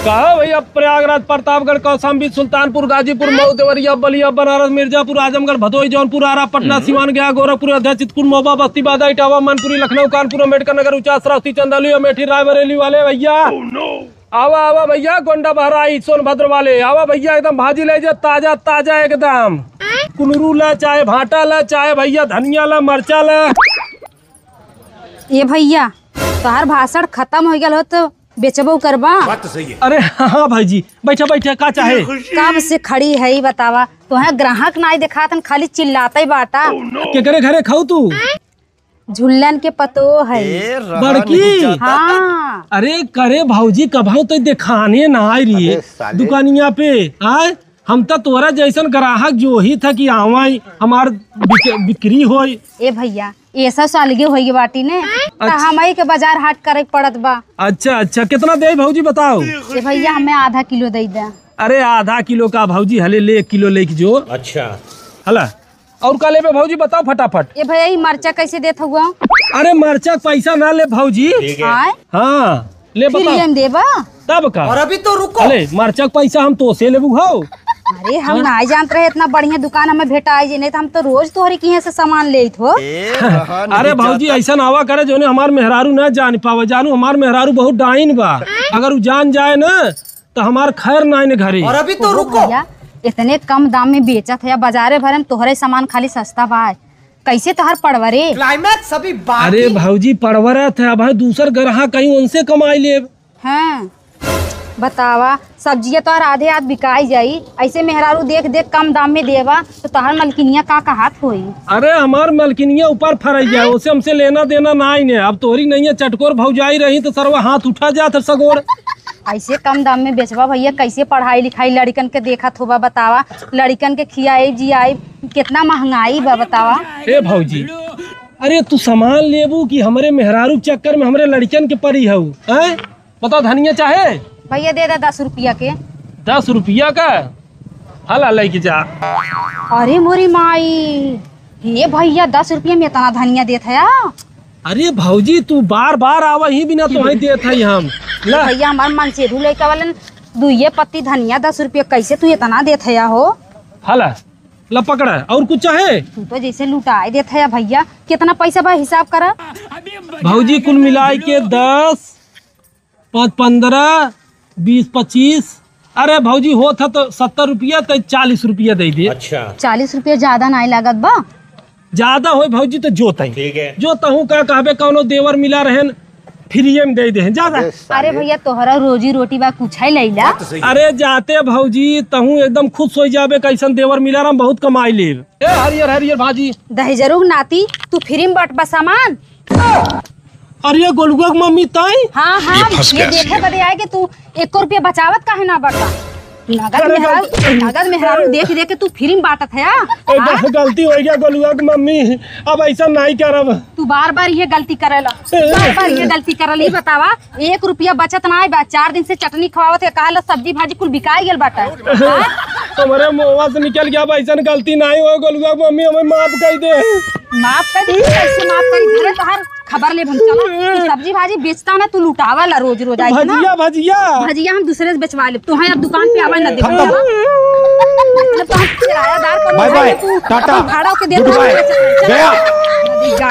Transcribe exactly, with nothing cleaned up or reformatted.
कहा भैया, प्रयागराज, प्रतापगढ़, कौशाम्बी, सुल्तानपुर, गाजीपुर, मऊ, देवरिया, बलिया, बनारस, मिर्जापुर, आजमगढ़, भदोही, जौनपुर, आरा, पटना, हम्म। सीवान, गया, गोरखपुर, अयोध्या, चित्रकूट, महोबा, बस्ती, बादा, इटावा, मैनपुरी, लखनऊ, कानपुर, अम्बेडकर नगर, उचास, श्रावस्ती, चंदौली, अमेठी, रायबरेली वाले भैया। आवा, आवा भैया, गोंडा, बहराइच, सोनभद्र वाले, आवा भैया, एकदम भाजी ले जा, ताजा, ताजा एकदम। कुनरू ला, चाहे भाटा ला, चाहे भैया धनिया ला, मरचा ला। ए भैया, तोहार भाषण खतम होइ गल हो तो बेचबो करबा? बात तो सही है। अरे हाँ भाई जी, बैठा बैठा, का चाहे? कब से खड़ी है, ई बतावा, तोहे ग्राहक नाई देखात हन, खाली चिल्लाते बाटा। केकरे घरे खाऊ तू? झुल्लन के पतोह है। ए, रहा बड़की? नहीं जाता। हाँ। अरे करे भौजी, कबहू तो देखाने ना आई रही अबे साले। दुकानिया पे, आय? हम तो तोरा जैसन ग्राहक जो ही था कि आवाई, हमार बिक-, बिक्री होई। ए भैया, ये सब सालगे होई बाटी ने, त अच्छा। हमई के बाजार हाट करे के पड़त बा। अच्छा, अच्छा, कितना दे भौजी बताओ? ए भैया, हमें आधा किलो दे दे। अरे आधा किलो का भौजी, हले ले एक किलो लेके जो। अच्छा। हला, और का लेबे भौजी, बताओ फटाफट। ए भैया, ई मरचा कैसे देत हुआ? अरे मरचा के पैसा ना ले भौजी। ठीक है। आय? हाँ, ले फिर बताओ। ये देबा? तब का? और अभी तो रुको। अरे मरचा के पैसा हम तो से लेबू हो। अरे हम ना जानत रहे इतना बढ़िया दुकान हमें भेटाई जे, नहीं तो हम तो रोज तोहरे किहे से सामान लेत हो। अरे भौजी, ऐसा ना आवा करे जोने हमार मेहरारू ना जान पावे। जानू हमार मेहरारू बहुत डाइन बा, अगर उ जान जाए ना तो हमार खैर नाई ने घरे। और अभी तो ओहो रुको। भैया, इतने कम दाम में बेचत है, बाजारे भरे में तोहरे सामान खाली सस्ता बा। कैसे तोहर पड़वा रे? क्लाइमैक्स अभी बाकी। अरे भौजी, पड़वा रहत है, अब है दूसर ग्राहक आई, उनसे कमाई लेब। हाँ, बतावा, सब्जिया तोहर आधे आध बिकाई जाई, ऐसे मेहरारू देख देख कम दाम में देवा तो तोहर मलकिनिया का कहत होई? अरे हमार मलकिनिया ऊपर फराई जाए, उसे हमसे लेना देना नाई ने। अब तोहरी नैया चटकोर भौजाई रही तो सरवा हाथ उठा जात है सगोड़। ऐसे कम दाम में बेचबा भैया, कैसे पढ़ाई लिखाई लड़िकन के देखत होबा बतावा, लड़िकन के खियाई जियाई, कितना महंगाई बा बतावा। ए भौजी, अरे तू सामान लेबू कि हमरे मेहरारू के चक्कर में हमरे लड़िकन के परी हऊ, हैं? बताओ धनिया चाहे? भैया दे दे दस रुपया के। दस रुपया का? हला लेके जा। अरे मोरी माई, हे भैया दस रुपया में इतना धनिया देत है? अरे भौजी तू बार बार आवा ही बिना तोहई देत है हम। ला। भैया हमार मनसेधू लइका वालन दुइये पत्ती धनिया दस रुपया कैसे तू इतना देत है हो? हला, ला पकड़ा, और कुछ चाहे? तू तो जैसे लुटाए देत है भैया, कितना पैसा बा हिसाब करा। भौजी कुल मिलाई के दस, पाँच पन्द्रह, बीस पच्चीस, अरे भौजी होत है तो सत्तर रुपया, तो चालीस रुपया दे दे। अच्छा। चालीस रुपया ज्यादा नाई लागत बा? ज्यादा होई भौजी तो जो तही। ठीक है। जो तहूँ का कहबे, कौनो देवर मिला रहेन, फ्रीए में दे देहेन, ज्यादा। अरे भैया तोहरा रोजी रोटी बा, कुछ है लैला। अरे जाते भौजी तहूँ एकदम खुश हो जाबे, कैसन देवर मिला रहा, बहुत कमाई लेब। ए हरियर हरियर भाजी। दहिजरू नाती, तू फ्री में बटबा सामान। अरे गोलुआ के मम्मी ताई। हाँ, हाँ, ये फंस ये गया देखे सीएम। बदे आए कि तू एको रुपया बचावत काहे ना बटा। नगद अरे मेहरारू, गलती नगद मेहरारू देख देख के तू फ्री में बांटत है, ए, हाँ? गल-, गलती हो गया गोलुआ के मम्मी, अब ऐसा नहीं करब। तू बार बार ये गलती करेला, ए। बार बार ये गलती करेला, ये बतावा, एक रुपया बचत ना आए बा, चार दिन से चटनी खवावत है, कहा ला सब्जी भाजी कुल बिकाई गेल बाटा। हाँ? हमारे मुंहवा से निकल गया, अब ऐसा गलती नहीं हो गोलुआ के मम्मी, हमें माफ कर दे। माफ कर दे, कैसे माफ करी? घरे तोहार खबर लेब हम, चला। तू सब्जी भाजी बेचता ना, तू लुटावा ला रोज रोज आई ना। भजिया, भजिया। भजिया हम दूसरे से बेचवा लेब, तोहे अब दुकान पे आवे ना देब। खत्म। मतलब तो हम किरायादार को बाय बाय, तू टाटा, अपन भाड़ा के दे गुड बाय, चला। गया।